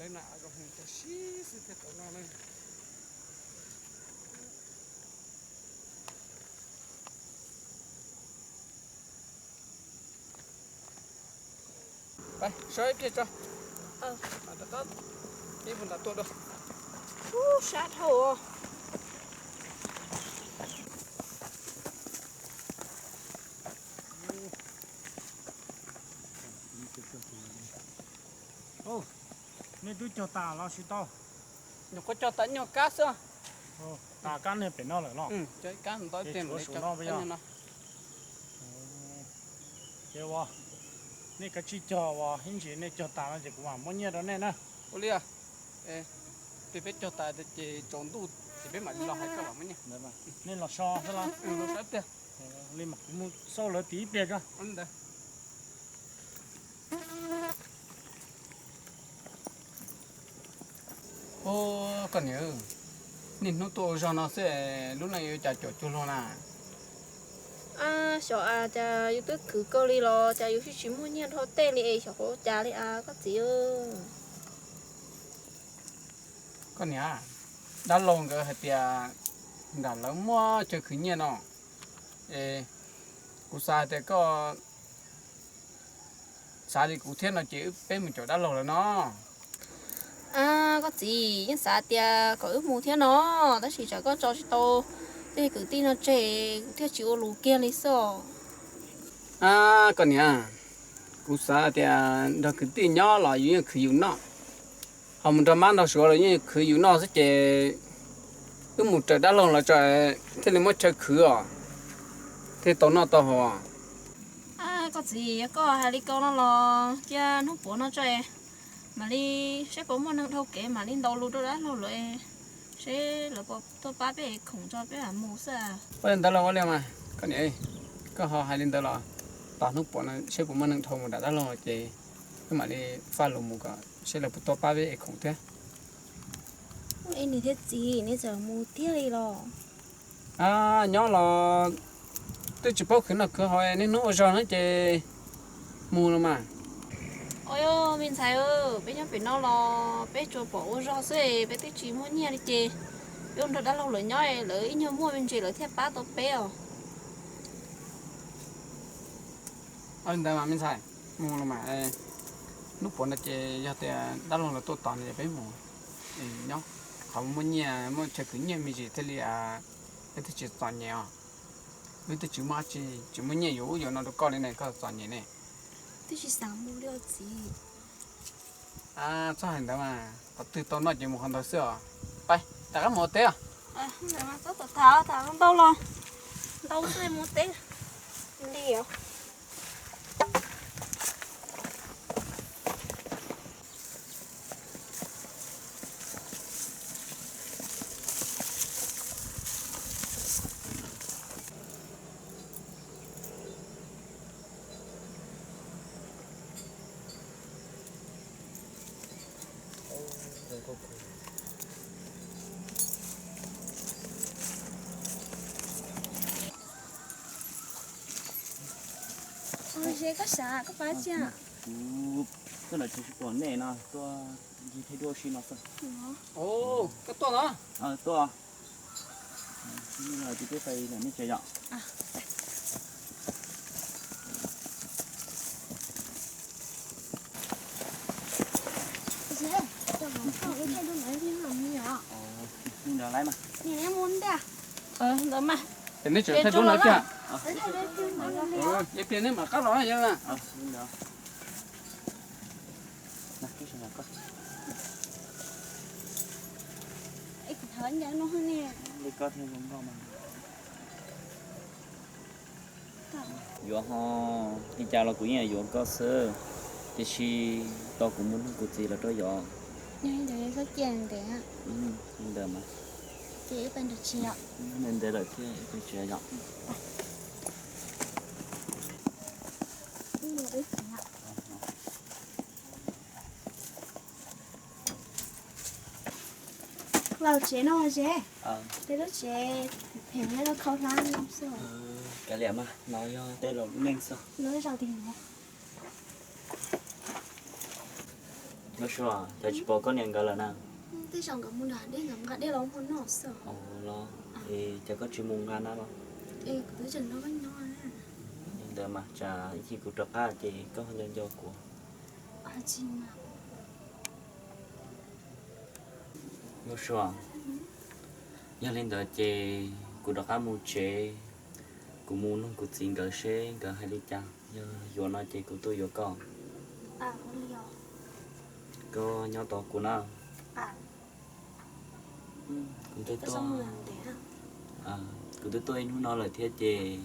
Lawv na zoo heev, cog sib xwb thiaj tau noj na. Pab, so ib pliag tso. Mam rov qab ib puag nram tuaj dua. Ub, sab dhau os. Nej twb cog tas los tsis tau? Nyuam qhuav cog tas nyuag kab xwb. Tas kab niag pem no lawm no. Cog ib kab ntau tiag, no. Ces uas nej kav tsij cog uas ib ntsis nej cog tas no ces kuv mam muab nyiaj rau nej na. Ua li, pliag peb cog tas ces tsaus ntuj ces peb mam li los hais koj mam muab nyiaj. Nej los so xwb los? Li mas kuv mus xauj lawv tim ib pliag tso. Ub, koj niam, niaj hnub tuaj ua zog no xwb, lub neej yuav cas cuam cuag luag na? Xyov as, cas yus twb khwv kawg li los cas yus tsis muaj nyiaj dhau tej li es xyov ua cas li as koj txiv. Koj niam, dab laug nkawd hais tias nram lawv muaj chaw khwv nyiaj no, es kuv xav hais tias koj xav li kuv thiab no ces peb mus caum dab laug lawv no. Koj txiv, yeej xav tias kom wb mus thiab no, tab sis tsam koj tso tsis tau tej kwv tij no tseg kuv thiaj tsis ua lus kiag li xwb os. Koj niam, kuv xav tias nrog kwv tij nyob los yus yeej khwv yus noj, ho mus nrog mab nrog suav los yeej khwv yus noj xwb ces wb mus raws dab laug lawv tso thiaj li muab chaw khwv os, thiaj tau noj tau haus. Koj txiv, yog koj hais li ko no los cia hnub puav no tso mam li seb puas muaj neeg dhau kev mam li ntaus lus rau dab laug lawv seb lawv puas tuaj pab peb ev khoom tso peb mam mus xwb. Ua li ntawd los ua li mas koj niam, koj ho hais li ntawd los tos hnub puav no seb puas muaj neeg dhau mus nram dab laug ces wb mam li faj lus mus kom seb lawv puas tuaj pab peb ev khoom thiab. Ua li niam thiab txiv, neb txawm mus thiab li los? Nyob los twb tsis paub khwv noj khwv haus, niaj hnub ua zog na ces mus los mas. Ua li me ntxhais, peb nyob pem no los peb tsuas pom ua zog xwb, peb twb tsis muaj nyiaj li ces peb ua nrog dab laug lawv nyob, lawv ib nyuag muaj me ntsis lawv thiaj pab tau peb os. Ua li ntawd mas me ntxhais, mus los mas, hnub puav no ces yog tias dab laug lawv tuaj tos no ces peb mus nyob, qhov muaj nyiaj muaj chaw khwv nyiaj me ntsis thiaj li peb thiaj tsis txom nyem os. Wb twb tsis muaj dab tsi, tsis muaj nyiaj yuav ub yuav no rau koj li ne, koj txom nyem ne. Twb tsis xav mus li txiv. Txhob hais ntawd mas, qhov twg tau noj ces mus qhov ntawd xwb os. Pais, rov qab mus ua teb os. Ntau los ntau xwb mus teb li os. Ua ze koj sav koj pab cia. Kuv tuaj ntawm tsev sib pom nej no tuaj ncig thaij duab si no xwb. Koj tuaj no? Tuaj. Tig teb pais ntawm nej tsev yom. Ntawd lawm mas. Ntawd mas. Ces neb tseem thaij duab no tiag. Ib pliag neb mam qab los yog. Li koj thiaj zoo nkauj mas. Yuav ho, li cas los kuv yeej yuav koj xwb, tiam sis tos kuv mus nug kuv txiv lawv rau yom. Li ntawd mas. Ces wb pais nram tsev yom. Ntev lawm thiab, wb pais tsev yom. Los tsev no ze, peb lub tsev phem nyob rau khau hlab no xwb. Kav liam mas, no yog tej laus lub neej xwb. Lub zos twg no? Nyob zoo, cas tsis pom koj niam nkawd lawm na? Los, es cas koj tsis mus nqa na los? Li ntawd mas tsam ib chim kuv rov qab ces koj nco nco kuv. Nyob zoo, yog li ntawd ces kuv rov qab mus tsev, kuv mus nug kuv txiv nkawd seb nkawd hais li cas, yog yuav no ces kuv tuaj yuav koj. Koj nyob tos kuv na. Kuv twb tuaj, kuv twb tuaj ib hnub no lawm thiab ces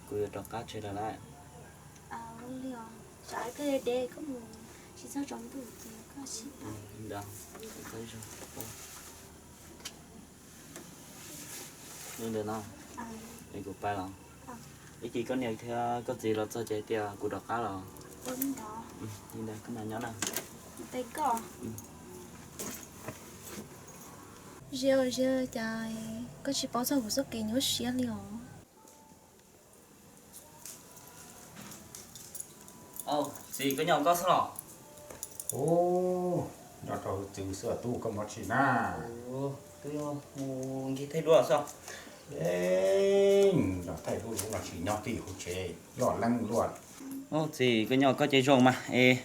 kuv yuav rov qab tsev lawm lauj. Li ntawd no, es kuv pais los. Ib chim koj niam thiab koj txiv los txog ces tias kuv rov qab los. Li ntawd koj mam nyob na. Zia, Zia, cas koj tsis paub txog kuv txoj kev nyuaj siab li os? Txiv, koj nyob koj xwb los? Ub, nyob rau txiv xwb tub, koj mus tsis na? Twb yog mus nkig thaij duab xwb. Nyob thaij duab los tsis nyob twj ywm hauv tsev loj leeb luaj. Txiv, koj nyob koj ces zoo mas es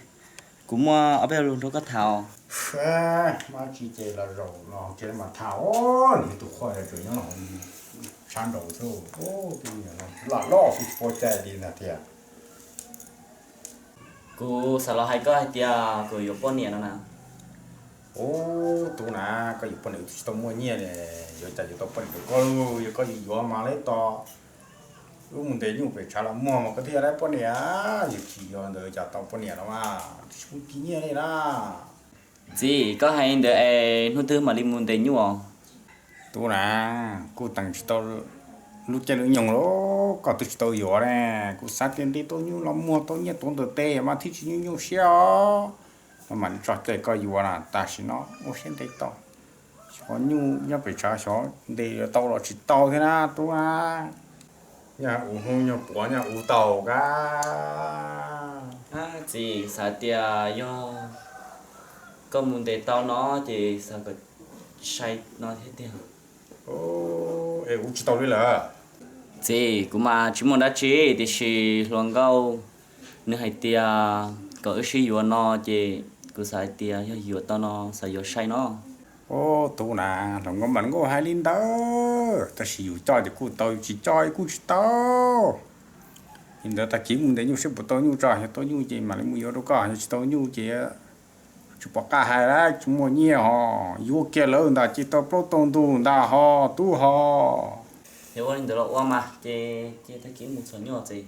kuv muaj ob peb lus nrog koj tham. Muaj dab tsi ces los zaum los tsev mas tham. Nws tus qhua tseem nyob sab nraud xwb, twb loj loj xwb tsis paub cai li ntag tiag. Kuv xav los hais koj hais tias kuv yuav poj niam no na. Ub, tub na, koj yuav poj niam twb tsis tau muaj nyiaj li, yuav cas yuav tau poj niam rau koj lauj? Yog koj yuav yuav mas lawv tos wb mus ntes nyuj pem tshav los muag mas koj thiaj yuav tau poj niam. Yog tsis yuav ntawd cas tau poj niam los mas twb tsis pub kis nyiaj li na. Txiv, koj hais li ntawd es hnub twg mam li mus ntes nyuj os? Tub na, kuj teem tsis tau lub caij lub nyoog los koj twb tsis tau yuav ne. Kuv xav tias ntes tau nyuj los muag tau nyiaj tuav ntawm tes mas thiaj tsis nyuaj nyuaj siab os. No mam li tso caij koj yuav na, tam sim no ua siab ntev tau. Xyov nyuj nyob pem tshav xyov ntes tau los tsis tau thiab na tub na. Nyaj ua hnub nyuag puav nyaj ua taug kab. Txiv, xav tias yog koj mus ntes tau no ces xav kom sai no thiab tiag. Es ua tsis tau li lawm. Txiv, kuv mas tsis muaj dab tsi, tiam sis hluas nkauj nws hais tias kom wb sib yuav no ces kuv xav hais tias yog yuav tau no xav yuav sai no. Ub, tub na, hluas nkauj mas nkauj hais li ntawd, tab sis yus coj ces kuj tau, yus tsis coj kuj tsis tau. Li ntawd tag kis mus ntes nyuj seb puas tau nyuj tso, yog tau nyuj ces mam li mus yuav rau koj, yog tsis tau nyuj ces tsis pom qab hais lawm, tsis muaj nyiaj ho. Yuav kiag lawm ntag ces tau plaub tau ntug ntag ho tub ho. Yog ua li ntawd los ua mas ces cia tag kis mus txhom nyuj txiv.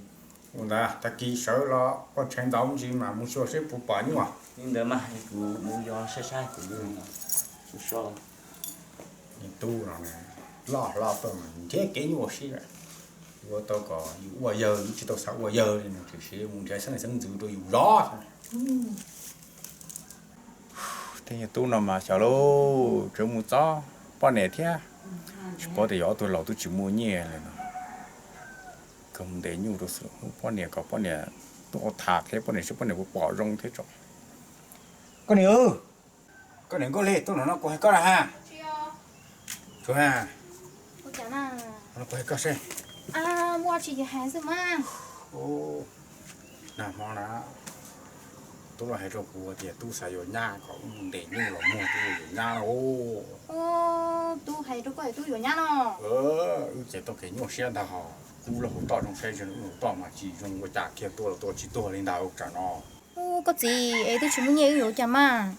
Ua ntawd tag kis sawv los ua tshais ntaus ntsis mas mus xyuas seb puas pom nyuj. Li ntawd mas kuv mus yos saib saib kuv mus. Tub no loj hlob tuaj mas nrhiav kev nyuaj siab, ua tau kom yus ua yawg yus tsis tau xav ua yawg li no, tiam sis mus nrhiav xeeb xeeb ntxwv rau yus zov. Tej nyuag tub no mas xyov lauj, tseem mus txog poj niam thiab, tsis paub tias yog ob tug laus twb tsis muaj nyiaj li no. Kawg mus ntes nyuj rau xwb, poj niam kom poj niam tuaj ua tham qhia poj niam seb poj niam puas pom zoo thiab tso. Koj niam, koj niam Nkauj Hli, tuaj no no kuv hais koj na ha. Tsuag ha. Kuv hais koj seb. Muaj tsis yog hais xwb mas. Nag hmo na, tub los hais rau kuv tias tub xav yuav nyab kom wb mus ntes nyuj los muag tub yuav nyab lauj. Tub hais rau koj tias tub yuav nyab no. Wb ces tau kev nyuaj siab ntag ho. Kub lub hauv toj zoo saib zoo, lub hauv toj mas tsis zoo ua cas kiag, tuag los tuag tsis tuag li ntag tsam no. Koj txiv, es twb tsis muaj nyiaj wb yuav ua cas mas?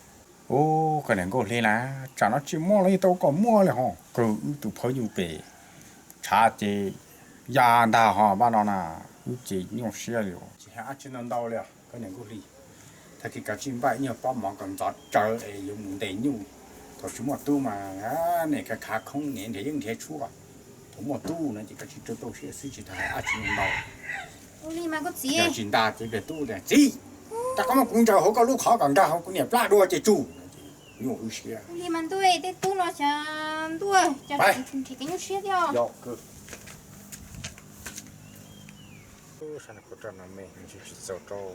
Ub, koj niam Nkauj Hli na, tsam no tsis muaj los yeej tau kom muaj li ho, kawg wb tus phauj nyuj pem tshav ces ya ntag ho npaj no na, wb ces nyuaj siab li. Tsis hais dab tsi ntau ntau li os koj niam Nkauj Hli, tag kis kav tsij npaj ib nyuag pob mov kom ntxov tsawv es yuav mus ntes nyuj. Thaum tsis muaj tub mas niam khav khav khoob niam nrhiav yeeb nrhiav tshuaj, thaum muaj tub no ces kav tsij rau tau siab xwb tsis tas hais dab tsi ntau. Ua li mas koj txiv. Yog tsis nta ces pliag tub tias txiv, rov qab muab kuv ntsaws hauv koj lub qhov kom nkag hauv kuv niam plab dua ces tsum. Nyuaj wb siab. Ua li mas ntuj, tej tub no xyov ntuj, nrhiav kev nyuaj siab thiab. Sab no kuv roj no me tsis txaus rau.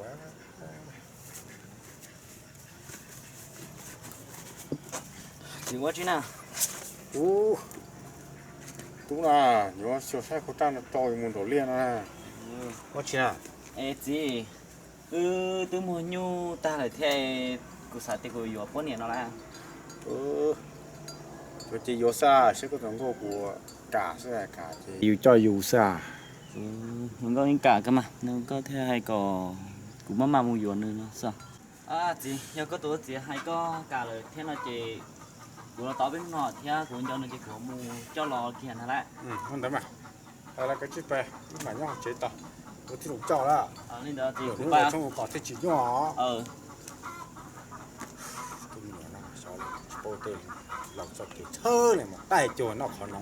Txiv ua tsi na? Ub, tub na, yuav xyuas saib khau raj no rau yuav mus nraum liaj no. Ua tsi na? Es txiv, wb twb muag nyuj tag lawm thiab, kuv xav tias kuv yuav poj niam no lawm. Yuav ces yuav xwb, saib koj tus hluas nkauj puas kam xwb, kam ces yus coj yus xwb. Hluas nkauj yeej kam kawg mas, nws koj thiaj hais kom kuv maj mam mus yuav nws no xwb. Txiv, yog koj tus txiv hais koj kam lawm thiab no ces kuv los tau peb hnub no thiab kuv nco nws ces kuv mus coj los kiag ntag lawm. Ua ntawd mas, lawv kav tsij pais, wb mam nyob hauv tsev tos, kuv thiaj los coj lawm. Li ntawd txiv, kuv pais. Tshoob kom thiaj tsis nyuaj os. Tus me nyuam no xyov tsis paub tej laus txoj kev txhawb li mas qaij cuag noj qhov no.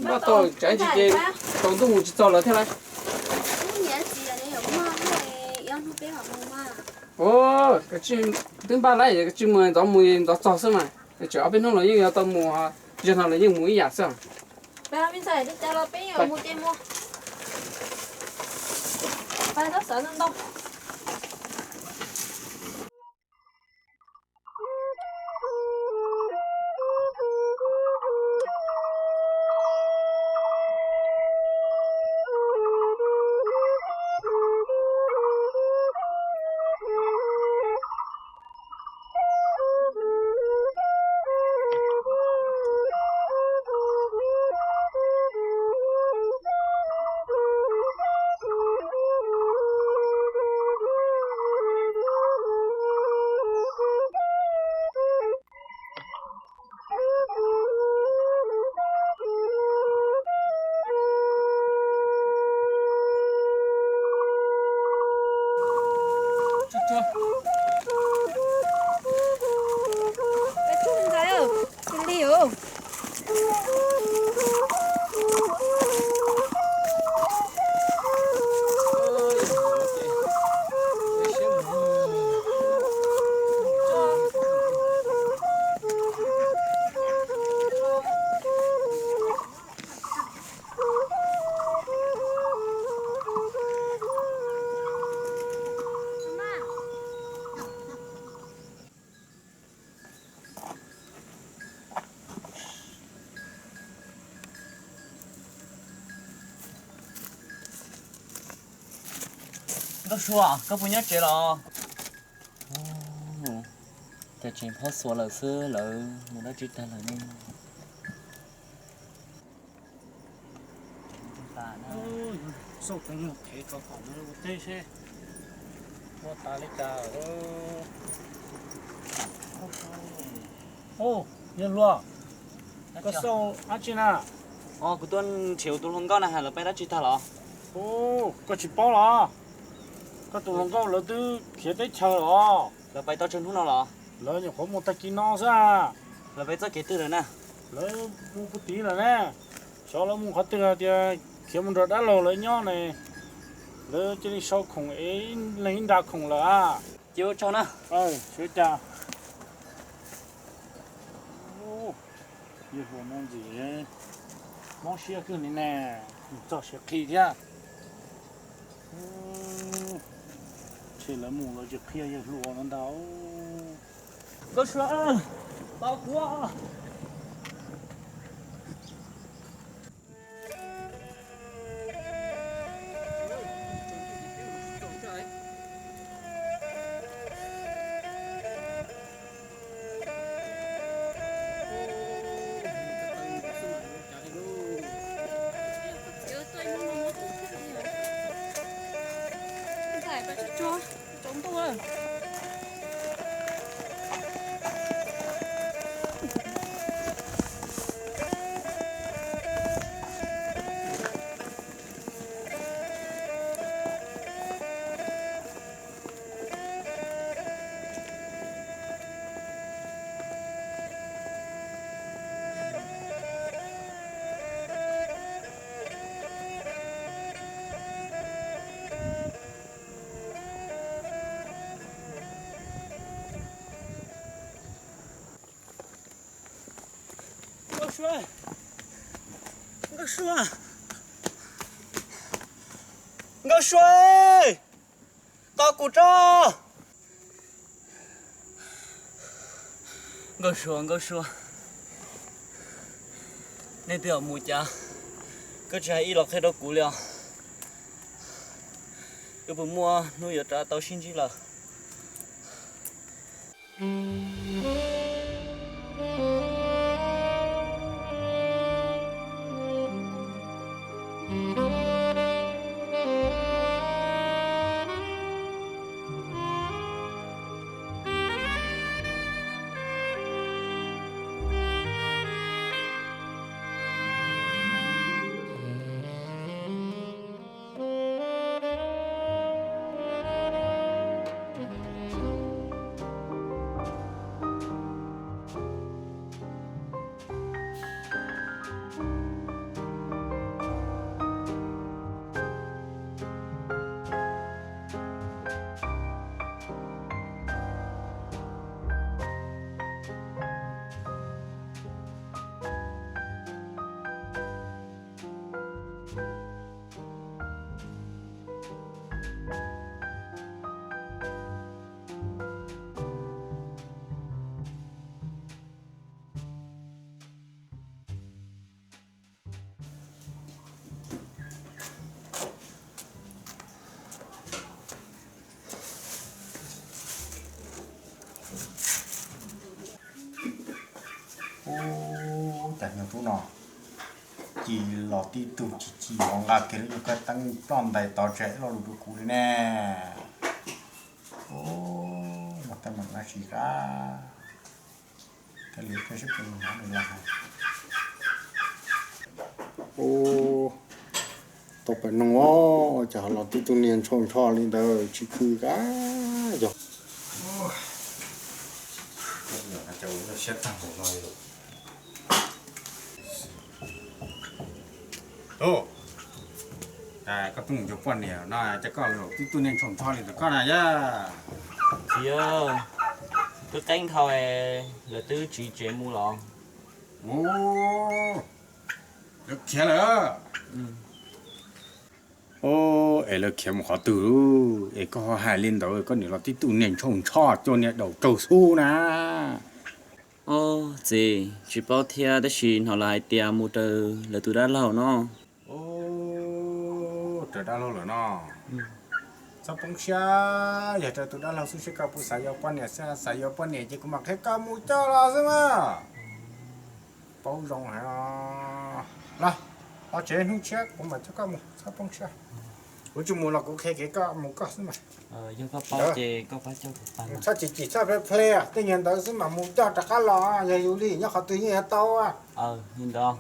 Npaj tau tsav ntsis ces tsaus ntuj mus tsis txog lawv thiab lauj. Ua, twb npaj lawm, kav tsij mus, ntxov mus ntxov txog xwb mas, tseem ob peb hnub los yeej yuav tau mus, zaum no los yeej mus ib yam xwb. Nkauj Sua, koj puas nyob tsev los? Cas tseem phob xuav lawm xwb, lawv mus dab tsi tag lawm ne? Xauj cov nyuag qhev rau hauv no ua teb seb puas tas li cas. Yawg hluas, koj xauj dab tsi na? Kuv tuaj nrhiav kuv tus hluas nkauj na, lawv pais dab tsi tag los? Koj tsis paub los? Koj tus hluas nkauj lawv twb khiav teb chaws los. Lawv pais tau tsawg hnub no los? Lawv nyuam qhuav mus tag kis no xwb. Lawv pais txoj kev twg lawm na? Lawv mus puag tid lawm ne. Xyov lawv mus qhov twg hais tias khiav mus nrog dab laug lawv nyob ne. Lawv cia li sau khoom es leeg ib nra khoom lawm a. Ces ua tsaug na. Sawv cas. Yawg hluas no ntxim mob siab kawg li ne, txog siav qhi thiab. Ntshe lawv mus lawv tsis qhia yawg hluas no ntag. Nkauj Sua, tos kuv. Nkauj Sua, Nkauj Sua, Nkauj Sua, tos kuv tso. Nkauj Sua, Nkauj Sua, nej twb mus cas? Koj tsis hais ib los qhia rau kuv li os. Wb puas muaj hnub yuav rov tau sib ntsib lawm? Ub, cas nyuag tub no ci los tib tug ci ci los nqa kiag lub nyuag kab teeb ploj ntais tod tseg ib lo lus rau kuv li ne. Ub, mas tej mam dab tsi kab. Tej lus koj sib pus hnov lus los hais. Ub, tau pais noog os, cas ho los tib tug niag ntshau ntsho li ntawd tsis khw kab yog. Siab tag no. Koj tuaj mus cuag poj niam no ces koj los tib tug niag ntshau ntsho li ntawd koj na yog? Txiv, twb qeeb dhau, lawv twb tsiv tsev mus los. Ub, lawv khiav lawm. Ub, es lawv khiav mus qhov twg lawm es koj ho hais li ntawd, koj niam los tib tug niag ntshau ntsho cuag niag daum tsaug xub na. Ub, txiv, tsis paub thiab tab sis hnov lawv hais tias mus raws lawv tus dab laug no. Ub, raws dab laug lawm no. Txhob poob siab, yog raws tus dab laug xwb seb koj puas xav yuav poj niam, xav yuav poj niam ces kuv mam qhia koj mus coj los xwb mas. Paub zoo heev. Los, los tsev, hnub tshiab kuv mam coj koj mus, txhob poob siab. Kuv tsis mus los kuv qhia kev koj mus koj xwb mas. Txhob chim chim, txhob ple ple, tej nyuag ntawd xwb mas mus coj rov qab los, yog yus li nyob qhov twg yeej yuav tau. Li ntawd.